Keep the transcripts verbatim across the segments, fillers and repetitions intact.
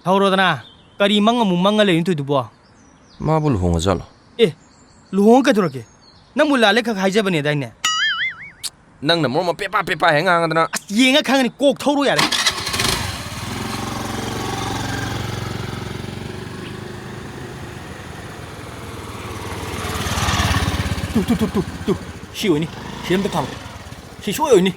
ꯊꯧꯔꯣꯗꯅ꯫ ꯀꯔꯤ ꯃꯪ ꯑꯃꯨꯛ ꯃꯪꯉ ꯂꯩꯔꯤꯅꯣ ꯇꯧꯏꯗꯨꯕꯣ? ꯃꯥꯕꯨ ꯂꯨꯍꯣꯡꯉꯖꯥꯠꯂꯣ? ꯑꯦ, ꯂꯨꯍꯣꯡꯉ ꯀꯩꯗꯧꯔꯒꯦ? ꯅꯪꯕꯨ ꯂꯥꯜꯂꯦ ꯈꯛ ꯍꯥꯏꯖꯕꯅꯦꯗꯥꯏꯅꯦ? ꯅꯪꯅ ꯃꯔꯣꯟ ꯑꯃ ꯄꯦꯄꯥ ꯄꯦꯄꯥ ꯍꯦꯛ ꯉꯥꯡꯉꯗꯅ꯫ ꯑꯁ, ꯌꯦꯡꯉ ꯈꯪꯉꯅꯤ꯫ ꯀꯣꯛ ꯊꯧꯔꯣ ꯌꯥꯔꯦ꯫ Two, two, two, two, two. ꯁꯤ ꯑꯣꯏꯅꯤ꯫ ꯁꯤ ꯑꯝꯇ ꯊꯝꯃꯣ꯫ ꯁꯤ ꯁꯣꯏ ꯑꯣꯏꯅꯤ꯫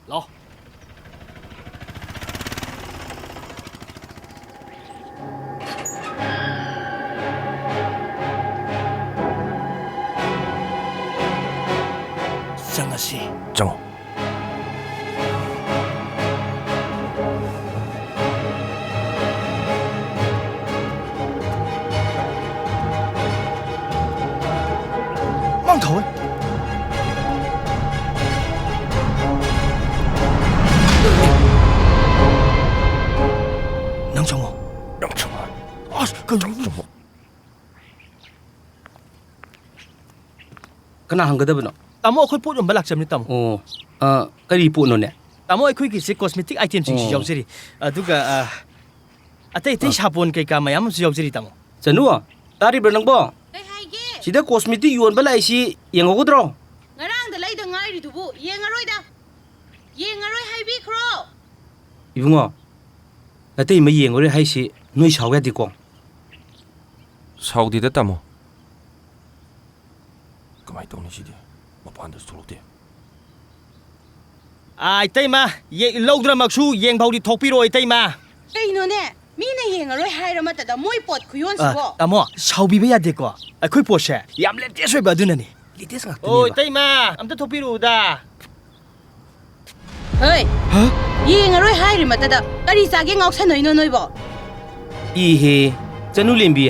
ꯂꯥꯎ꯫ ꯆꯪꯉꯁꯤ꯫ ꯆꯪꯉꯣ꯫ ꯃꯥꯡ ꯊꯧꯋꯦ꯫ ꯅꯪ ꯆꯪꯉꯣ꯫ ꯅꯪ ꯆꯪꯉꯣ꯫ ꯑꯁ, ꯀꯩꯅꯣ? ꯆꯪꯉꯣ꯫ ꯀꯅꯥ ꯍꯪꯒꯗꯕꯅꯣ? ꯇꯥꯃꯣ, ꯑꯩꯈꯣꯏ ꯄꯣꯠ ꯌꯣꯟꯕ ꯂꯥꯛꯆꯕꯅꯤ, ꯇꯥꯃꯣ꯫ ꯑꯣ, ꯑ, ꯀꯔꯤ ꯄꯣꯠꯅꯣꯅꯦ? ꯇꯥꯃꯣ, ꯑꯩꯈꯣꯏꯒꯤꯁꯦ cosmetic itemꯁꯤꯡꯁꯨ ꯑꯣ꯫ ꯌꯥꯎꯖꯔꯤ꯫ ꯑꯗꯨꯒ, ꯑ, ꯑꯇꯩ ꯑꯇꯩ ꯑ꯫ ꯁꯥꯄꯣꯟ ꯀꯩꯀꯥ ꯃꯌꯥꯝ ꯑꯃꯁꯨ ꯌꯥꯎꯖꯔꯤ, ꯇꯥꯃꯣ꯫ ꯆꯅꯨ, ꯇꯥꯔꯤꯕ꯭ꯔꯥ ꯅꯪꯕꯣ? ꯀꯩ ꯍꯥꯏꯒꯦ? ꯁꯤꯗ cosmetic ꯌꯣꯟꯕ ꯂꯥꯛꯏꯁꯤ ꯌꯦꯡꯍꯧꯒꯗ꯭ꯔꯣ? ꯉꯔꯥꯡꯗ ꯂꯩꯗ ꯉꯥꯏꯔꯤꯗꯨꯕꯨ ꯌꯦꯡꯉꯔꯣꯏꯗ꯫ ꯌꯦꯡꯉꯔꯣꯏ ꯍꯥꯏꯕꯤꯈ꯭ꯔꯣ꯫ ꯏꯕꯨꯡꯉꯣ, ꯅꯇꯩꯃ ꯌꯦꯡꯉꯔꯣꯏ ꯍꯥꯏꯁꯤ ꯅꯣꯏ ꯁꯥꯎ ꯌꯥꯗꯦꯀꯣ? ꯁꯥꯎꯗꯦꯗ, ꯇꯥꯃꯣ꯫ ꯀꯃꯥꯏ ꯇꯧꯅꯤ ꯁꯤꯗꯤ? ꯃꯄꯥꯟꯗꯁꯨ ꯊꯣꯛꯂꯛꯇꯦ꯫ ꯑꯥ, ꯏꯇꯩꯃ, ꯌꯦ-, ꯂꯧꯗ꯭ꯔꯃꯛꯁꯨ ꯌꯦꯡꯐꯥꯎꯗꯤ ꯊꯣꯛꯄꯤꯔꯛꯑꯣ, ꯏꯇꯩꯃ꯫ ꯀꯩꯅꯣꯅꯦ? ꯃꯤꯅ ꯌꯦꯡꯉꯔꯣꯏ ꯍꯥꯏꯔ ꯃꯇꯗ ꯃꯣꯏ ꯄꯣꯠ ꯈꯨꯌꯣꯟꯁꯤꯕꯣ? ꯑꯥ, ꯇꯥꯃꯣ, ꯁꯥꯎꯕꯤꯕ ꯌꯥꯗꯦꯀꯣ꯫ ꯑꯩꯈꯣꯏ ꯄꯣꯠꯁꯦ ꯌꯥꯝ latest ꯑꯣꯏꯕ ꯑꯗꯨꯅꯅꯤ꯫ Latest ꯑꯣ, ꯉꯥꯛꯇꯅꯦꯕ꯫ ꯏꯇꯩꯃ, ꯑꯝꯇ ꯊꯣꯛꯄꯤꯔꯛꯎꯗ꯫ ꯍꯣꯏ꯫ ꯍꯥ? ꯌꯦꯡꯉꯔꯣꯏ ꯍꯥꯏꯔꯤ ꯃꯇꯗ ꯀꯔꯤ ꯆꯥꯒꯦ ꯉꯥꯎꯁꯟꯅꯩꯅꯣ ꯅꯣꯏꯕꯣ? ꯏꯍꯦ, ꯆꯅꯨ ꯂꯦꯝꯕꯤ,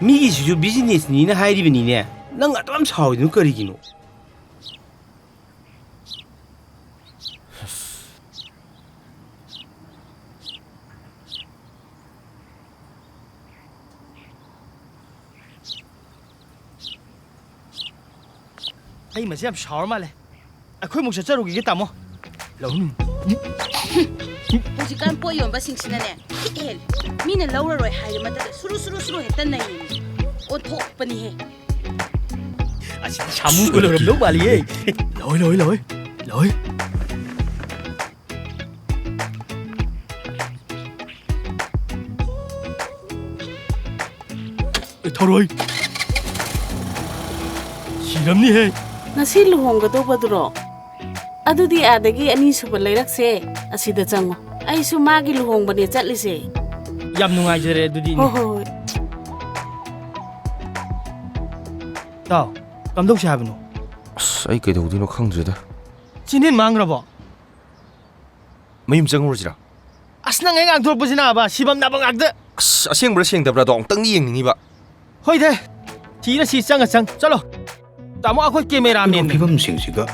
ꯃꯤꯒꯤꯁꯤꯁꯨ businessꯅꯤꯅ ꯍꯥꯏꯔꯤꯕꯅꯤꯅꯦ, ꯅꯪ ꯑꯗꯨꯛ ꯌꯥꯝ ꯁꯥꯎꯔꯤꯗꯨꯅ ꯀꯔꯤꯒꯤꯅꯣ? ꯑꯩ ꯃꯁꯤ ꯌꯥꯝ ꯁꯥꯎꯔ ꯃꯥꯜꯂꯦ꯫ ꯑꯩꯈꯣꯏꯃꯨꯛ ꯆꯠꯆꯔꯨꯈꯤꯒꯦ, ꯇꯥꯃꯣ꯫ ꯂꯧ-, ꯍꯧꯖꯤꯛꯀꯥꯟ ꯄꯣꯠ ꯌꯣꯟꯕꯁꯤꯡꯁꯤꯅꯅꯦ, ꯈꯤꯠ ꯍꯦꯜꯂꯤ꯫ ꯃꯤꯅ ꯂꯧꯔꯔꯣꯏ ꯍꯥꯏꯔ ꯃꯇꯝꯗ ꯁꯨꯔꯨ ꯁꯨꯔꯨ ꯁꯨꯔꯨ ꯍꯦꯛꯇ ꯅꯩꯔꯤꯅꯤ꯫ ꯑꯣꯟꯊꯣꯛꯄꯅꯤꯍꯦ꯫ ꯑꯁꯤꯗꯤ ꯁꯥꯃꯨꯒ ꯂꯣꯏꯔꯝꯗꯧ ꯃꯥꯜꯂꯤꯌꯦ꯫ ꯂꯧꯏ, ꯂꯧꯏ, ꯂꯧꯏ, ꯂꯧꯏ꯫ ꯑꯦ, ꯊꯧꯔꯣꯏ꯫ ꯁꯤꯔꯝꯅꯤꯍꯦ꯫ ꯉꯁꯤ ꯂꯨꯍꯣꯡꯒꯗꯧꯕꯗꯨꯔꯣ? ꯑꯗꯨꯗꯤ ꯑꯥꯗꯒꯤ ꯑꯅꯤꯁꯨꯕ ꯂꯩꯔꯛꯁꯦ, ꯑꯁꯤꯗ ꯆꯪꯉꯣ꯫ ꯑꯩꯁꯨ ꯃꯥꯒꯤ ꯂꯨꯍꯣꯡꯕꯅꯦ ꯆꯠꯂꯤꯁꯦ꯫ ꯌꯥꯝ ꯅꯨꯡꯉꯥꯏꯖꯔꯦ ꯑꯗꯨꯗꯤ, ꯏꯅꯦ꯫ ꯍꯣꯏ, ꯍꯣꯏ, ꯍꯣꯏ꯫ ꯏꯇꯥꯎ, ꯀꯝꯗꯧꯁꯦ ꯍꯥꯏꯕꯅꯣ? ꯑꯁ, ꯑꯩ ꯀꯩꯗꯧꯗꯣꯏꯅꯣ ꯈꯪꯗ꯭ꯔꯦꯗ꯫ ꯆꯤꯟꯍꯦꯟ ꯃꯥꯡꯈ꯭ꯔꯕꯣ? ꯃꯌꯨꯝ ꯆꯪꯉꯨꯔꯁꯤꯔꯥ? ꯑꯁ, ꯅꯪ ꯍꯦꯛ ꯉꯥꯡꯊꯣꯔꯛꯄꯁꯤꯅ ꯑꯕ, ꯁꯤꯐꯝ ꯅꯥꯐꯝ ꯉꯥꯛꯇ꯫ ꯑꯁ, ꯑꯁꯦꯡꯕ꯭ꯔꯥ ꯁꯦꯡꯗꯕ꯭ꯔꯥꯗꯣ ꯑꯃꯨꯛꯇꯪꯗꯤ ꯌꯦꯡꯅꯤꯡꯉꯤꯕ꯫ ꯍꯣꯏꯗ, ꯊꯤꯔꯁꯤ, ꯆꯪꯉ ꯆꯪ ꯆꯠꯂꯣ꯫ ꯇꯥꯃꯣ, ꯑꯩꯈꯣꯏ ꯀꯦꯃꯦꯔꯥ ꯀꯩꯅꯣ ꯃꯦꯟꯅꯦ꯫ ꯐꯤꯕꯝꯁꯤꯡꯁꯤꯒ꯫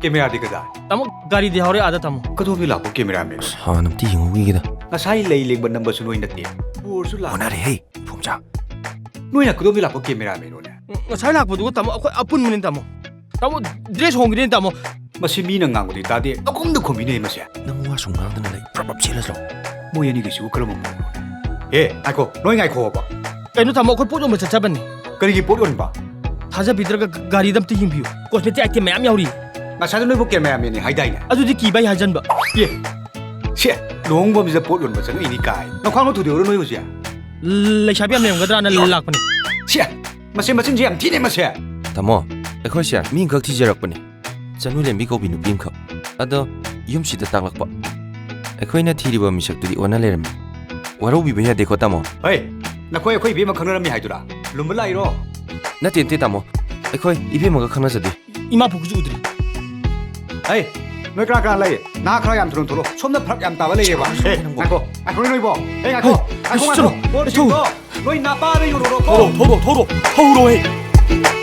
ꯀꯦꯃꯦꯔꯥꯗꯤ ꯀꯗꯥꯏ? ꯇꯥꯃꯣ, ꯒꯥꯔꯤꯗꯤ ꯍꯧꯔꯦ ꯑꯥꯗ ꯊꯝꯃꯣ꯫ ꯀꯗꯣꯝꯗꯤ ꯂꯥꯛꯄ ꯀꯦꯃꯦꯔꯥꯃꯦꯟ? ꯍꯥꯟꯅ ꯑꯝꯇ ꯌꯦꯡꯍꯧꯈꯤꯒꯦꯗ꯫ ꯉꯁꯥꯏ ꯂꯩ ꯂꯦꯡꯕ ꯅꯝꯕꯁꯨ ꯅꯣꯏ ꯅꯠꯇꯦ꯫ ꯄꯨꯔꯁꯨ ꯂꯥꯛ꯫ ꯑꯣꯟꯅꯔꯦꯍꯦ, ꯏꯐꯣꯝꯆꯥ꯫ ꯅꯣꯏꯅ ꯀꯗꯣꯝꯗꯤ ꯂꯥꯛꯄ ꯀꯦꯃꯦꯔꯥꯃꯦꯟꯅꯣꯅꯦ? ꯉꯁꯥꯏ ꯂꯥꯛꯄꯗꯨꯒ ꯇꯥꯃꯣ ꯑꯩꯈꯣꯏ ꯑꯄꯨꯟꯕꯅꯤ ꯇꯥꯃꯣ꯫ ꯇꯥꯃꯣ, ꯗ꯭ꯔꯦꯁ ꯍꯣꯡꯈꯤꯗꯣꯏꯅꯤ ꯇꯥꯃꯣ꯫ ꯃꯁꯤ ꯃꯤꯅ ꯉꯥꯡꯕꯗꯤ ꯇꯥꯗꯦ, ꯑꯈꯨꯝꯗ ꯈꯨꯝꯃꯤꯅꯦ ꯃꯁꯦ꯫ ꯅꯪ ꯋꯥ ꯁꯨꯝ ꯉꯥꯡꯗꯅ ꯂꯩ꯫ ꯄ꯭ꯔꯞ ꯄ꯭ꯔꯞ ꯆꯦꯜꯂꯁꯤꯔꯣ? ꯃꯣꯏ ꯑꯅꯤꯒꯤꯁꯤꯕꯨ ꯀꯔꯝꯕ ꯃꯑꯣꯡꯅꯣ? ꯑꯦ, ꯉꯥꯏꯈꯣ, ꯅꯣꯏ ꯉꯥꯏꯈꯣꯕ꯫ ꯀꯩꯅꯣ ꯇꯥꯃꯣ, ꯑꯩꯈꯣꯏ ꯄꯣꯠ ꯌꯣꯟꯕ ꯆꯠꯆꯕꯅꯤ꯫ ꯀꯔꯤꯒꯤ ꯄꯣꯠ ꯌꯣꯟꯕ? ꯊꯥꯖꯕꯤꯗ꯭ꯔꯒ ꯒꯥꯔꯤꯗ ꯑꯝꯇ ꯌꯦꯡꯕꯤꯌꯨ꯫ ꯀꯣꯁꯃꯦꯇꯤꯛ ꯑꯥꯏꯇꯦꯝ ꯃꯌꯥꯝ ꯌꯥꯎꯔꯤ꯫ ꯉꯁꯥꯏꯗꯣ ꯅꯣꯏꯕꯨ ꯀꯦꯃꯦꯔꯥꯃꯦꯟꯅꯤ ꯍꯥꯏꯗꯥꯏꯅꯦ? ꯑꯗꯨꯗꯤ ꯀꯤꯕ ꯑꯩ ꯍꯥꯏꯖꯟꯕ꯫ ꯑꯦ, ꯁꯦ, ꯂꯨꯍꯣꯡꯐꯝꯁꯤꯗ ꯄꯣꯠ ꯌꯣꯟꯕ ꯆꯪꯉꯛꯏꯅꯤ ꯀꯥꯏ꯫ ꯅꯈ꯭ꯋꯥꯡꯗꯣ ꯊꯨꯗꯦꯛꯎꯔꯣ ꯅꯣꯏ ꯍꯧꯖꯤꯛ? ꯂꯩꯁꯥꯕꯤ ꯌꯥꯝ ꯂꯩꯔꯝꯒꯗ꯭ꯔꯥꯅ ꯂꯥꯛꯄꯅꯤ꯫ ꯁꯦ, ꯃꯁꯤ ꯃꯆꯤꯟꯁꯦ ꯌꯥꯝ ꯊꯤꯅꯦ ꯃꯁꯦ꯫ ꯇꯥꯃꯣ, ꯑꯩꯈꯣꯏꯁꯦ ꯃꯤ ꯑꯃꯈꯛ ꯊꯤꯖꯔꯛꯄꯅꯦ꯫ ꯆꯅꯨ ꯂꯦꯝꯕꯤ ꯀꯧꯕꯤ ꯅꯨꯄꯤ ꯑꯃꯈꯛ꯫ ꯑꯗꯣ ꯌꯨꯝꯁꯤꯗ ꯇꯥꯛꯂꯛꯄ꯫ ꯑꯩꯈꯣꯏꯅ ꯊꯤꯔꯤꯕ ꯃꯤꯁꯛꯇꯨꯗꯤ ꯑꯣꯟꯅ ꯂꯩꯔꯝꯃꯤ꯫ ꯋꯥꯔꯧꯕꯤꯕ ꯌꯥꯗꯦꯀꯣ, ꯇꯥꯃꯣ? ꯍꯩ, ꯅꯈꯣꯏ ꯑꯩꯈꯣꯏ ꯏꯕꯦꯝꯃ ꯈꯪꯅꯔꯝꯃꯤ ꯍꯥꯏꯗꯨꯔꯥ? ꯂꯨꯝꯕ ꯂꯥꯛꯏꯔꯣ? ꯅꯠꯇꯦ, ꯅꯠꯇꯦ, ꯇꯥꯃꯣ꯫ ꯑꯩꯈꯣꯏ ꯏꯕꯦꯝꯃꯒ ꯈꯪꯅꯖꯗꯦ꯫ ꯏꯃꯥ ꯄꯨꯈ꯭ꯔꯤꯁꯨ ꯎꯗ꯭ꯔꯤ꯫ ꯍꯩ, ꯅꯣꯏ ꯀꯅꯥ ꯀꯅꯥ ꯂꯩ? ꯅꯍꯥ ꯈꯔ ꯌꯥꯝ ꯊꯨꯅ ꯊꯣꯛꯂꯛꯑꯣ꯫ ꯁꯣꯝꯗ ꯐꯔꯛ ꯌꯥꯝ ꯇꯥꯕ ꯂꯩꯌꯦꯕ꯫ ꯑꯦ, ꯉꯥꯏꯈꯣ, ꯉꯥꯏꯈꯣ ꯅꯣꯏꯕꯣ꯫ ꯑꯦ, ꯉꯥꯏꯈꯣ, ꯉꯥꯏꯈꯣ, ꯉꯥꯏꯈꯣ꯫ ꯆꯠꯂꯣ꯫ ꯄꯣꯠꯁꯤꯡꯗꯣ ꯅꯣꯏ ꯅꯄꯥꯗ ꯌꯣꯜꯂꯨꯔꯣꯀꯣ꯫ ꯊꯧꯔꯣ, ꯊꯧꯔꯣ, ꯊꯧꯔꯣ, ꯊꯧꯔꯣꯍꯦ꯫